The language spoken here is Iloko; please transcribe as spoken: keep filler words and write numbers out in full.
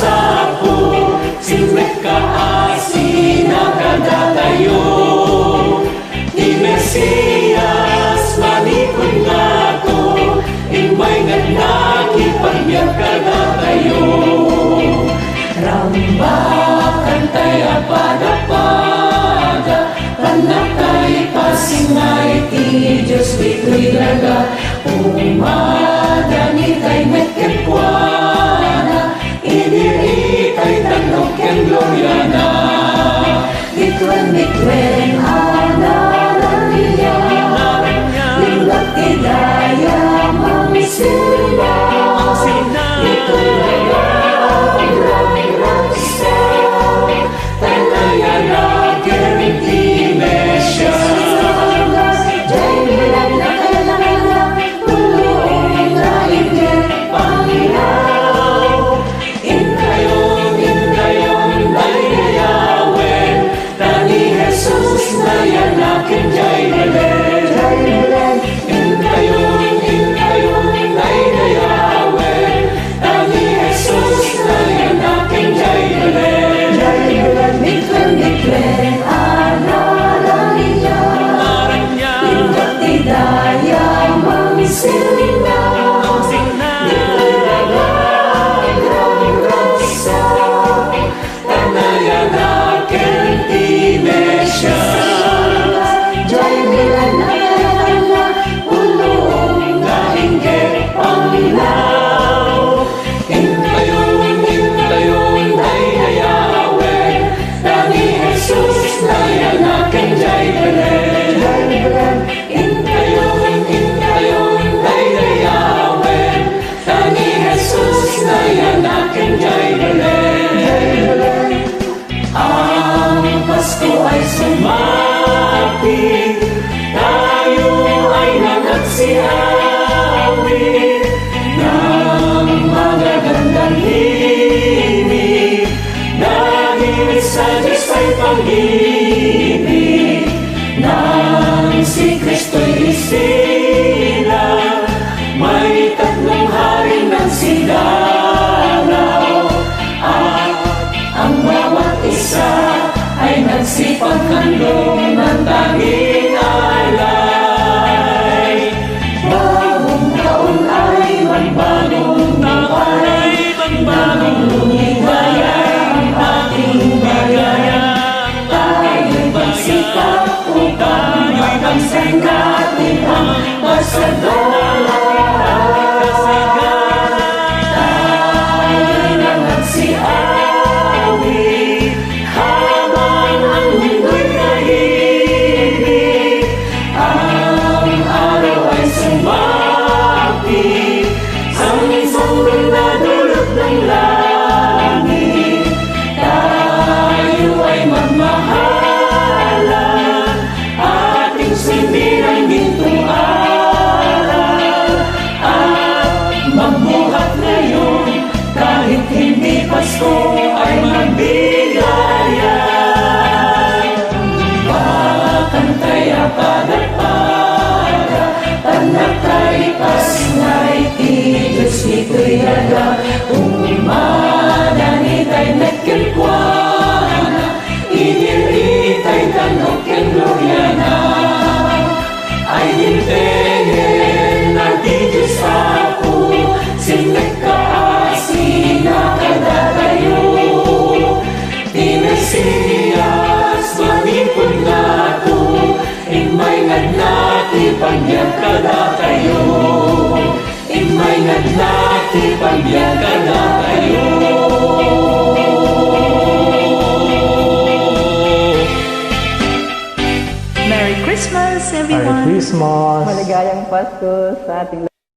Apo, simrek ka a sina kadatayo. Ti Mesias, manipud ngato, immay nga adda ti pagbiag kadatayo. Rambakan tay a padapada, pannakay pasinga iti Dios ditoy daga, umadani tay met kenkuana, iniri tay tannok ken gloriana. Bituen, bituen a naranian, linggat ti dayang mangsilna. Bituen a nagragsa, tanayan a ken ti Mesias. Jai bilan na kaya na kaya na, pulong na inggir panglaw. Intayon, intayon, daydayawen, ta ni Jesus nayanaken jay Belen. Jay Belen. Intayon, intayon, daydayawen, ta ni Jesus nayanaken jay Belen. Jay Belen. Bituen, bituen a naranian, linggat ti dayang mangsilna. Bituen a nagragsa, tanayan a ken ti Mesias. Jay Belen a pulong na inggir panglaw. Intayon, intayon, daydayawen, ta ni Jesus nayanaken jay Belen. Jay Belen. Intayon, intayon, daydayawen, ta ni Jesus nayanaken jay Belen. Jay Belen. Ang Pasko ay sumapit, tayo ay nagsiawit ng magagandang himig, dahil sa Diyos ay pag-ibig, nang si Kristo'y isilang, may tatlong haring nagsidaraw, at ang bawat isa ay nagsipaghandom ng tanging alay. Bagong taon ay magbagong buhay, magbagong ligaya ang ating bayan. Tayo'y magsikap upang makamtan natin ang kasaganahan. Tayo na magsiawit habang ang mundo'y tahimik. Ang araw ay sumapit, ang sanggol na dulot ng langit. Tayo ay magmahalan, ating sundin ang gintong aral, at magbuhat ngayon kahit hindi Pasko ay magbigayan. Bakantay a padapada, pannakay pasinga iti Dios ditoy daga, umadani tay met kenkuana, iniri tay tannok ken gloriana. Ay, dimtengen na ti Dios Apo, simrek ka a sina kadatayo. Ti Mesias, manipud ngato, immay nga adda ti pagbiag kadatayo. Immay nga adda ti pagbiag kadatayo. Merry Christmas, everyone! Merry Christmas! Maligayang Pasko sa ating